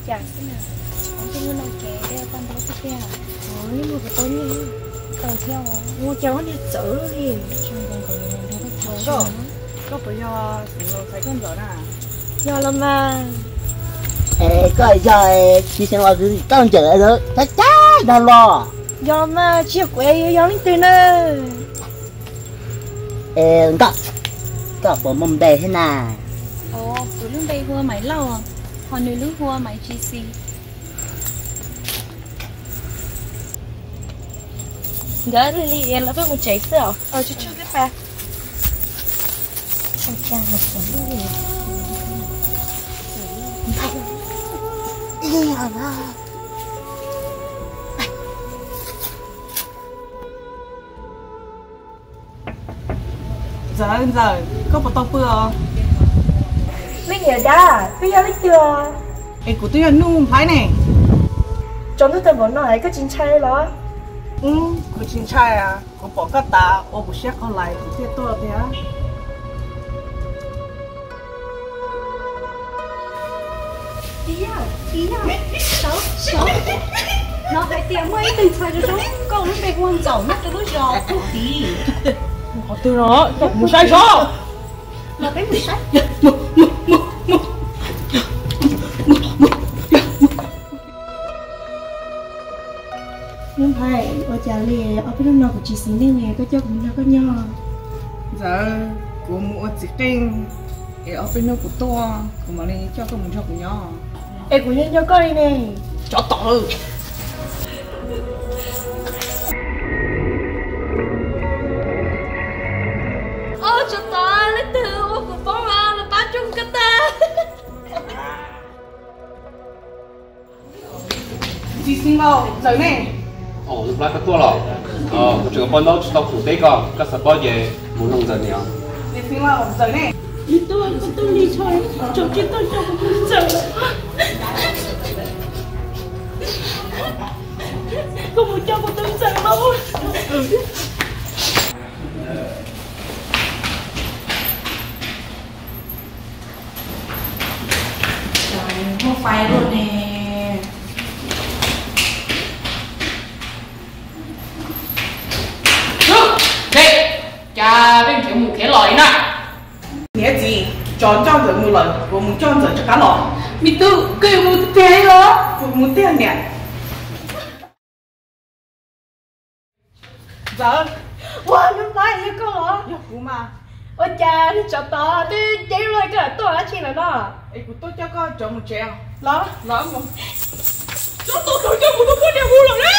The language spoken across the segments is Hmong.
Cas xwb na, ob tug lub no ces dej tau ntaub xwb tiag. Ua li mus kuv tau nyiaj tau thiab os. Ua cas ob niag txawv li. Koj puas yog Xeev Laus ntxhais Nkauj Ntxawm na? Yog los mas. Es koj yog Tsis Xeev Laus ntxhais Nkauj Ntxawm cab cab dag los? Yog los mas, tsis yog kuv es yog leej twg na? Es nkauj, koj puas muaj npe thiab na? Kuv lub npe hu ua Maiv Lauj, ho nws lub hu ua Maiv Tsis Xis. Nkawd li li es lawv pheej mus tsev xwb os. Ntxawm, Ntxawm, koj puas tau pw os? Leej niam dab, twb yog leej twg os? Es kuv twb yog Nuj Nplhaib ne. Tsaus ntuj tag npaum no es koj tsis ntshai los? Kuv tsis ntshai, kuv pom koj tas ua kuv siab qog lais kuv thiaj tuaj tiag. Ib yam, ib yam, sav, sav. No hais tias muaj ib tug ntxhais zoo zoo, koj lub npe hu ua Ntxawm nyob rau lub zos Kub Tiv. Qhov twg no, coj kuv mus saib saib. Los peb mus saib. Nuj Nplhaib, ua cas li ob peb hnub no kuv tsis xis neej li, koj coj kuv mus nrog koj nyob. Ntxawm, kuv mus ua txiv qeej es ob peb hnub kuv tuaj kuv mam li coj koj mus nrog kuv nyob. Es kuv yeej nco koj li ne. Tsov tom. Tsov tom, leej twg ua kuv poob los pab tso kuv koj tag. Txiv Xeev Laus, Ntxawm ne? Nuj Nplhaib, koj tuaj los? Kuv tseem pom ntaub tsis tau khoom teb koj, koj xav paub ces mus nug Ntxawm niam. Txiv Xeev Laus, Ntxawm ne? Koj tuaj, koj tuaj lig tso, tsaus ntuj tag npaum no, Ntxawm. Koj mus coj kuv tus Ntxawm los. Muaj fais luaj ne. Cas peb nrhiav mus khiav los li na? Niam txiv, tsov coj Ntxawm mus lawm, kuv mus coj Ntxawm rov qab los. Me tub, koj yuav mus tiag los? Kuv mus tiag niam. Ntxawm. Ua, Nuj Nplhaib, yog koj los? Yog kuv mas. Ua cas niag tsov tod twb ceeb loj koj tuaj dab tsi lawm no? Es kuv tuaj coj koj tsov mus tsev. Los, los mus. Tsov tod coj kuv tus poj niam mus lawm ne.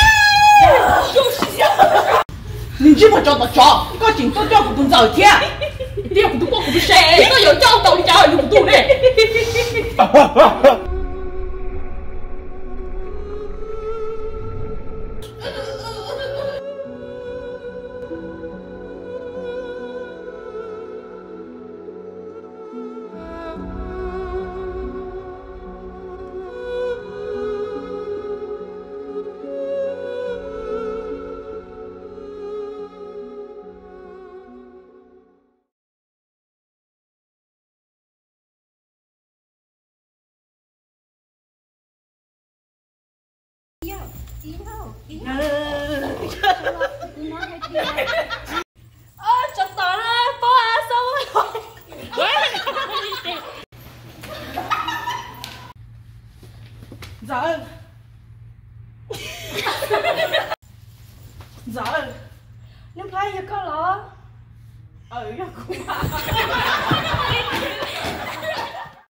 Nws ntsib muaj tsov tom tsov, koj tseem tuaj coj kuv tus Ntxawm thiab. Tiag, kuv tus poj kuv tus se, koj yuav coj tau li cas yug kuv tus ne? Tsov tom na, pab a xo. Ntxawm. Ntxawm. Nuj Nplhaib, yog koj los? Yog kuv.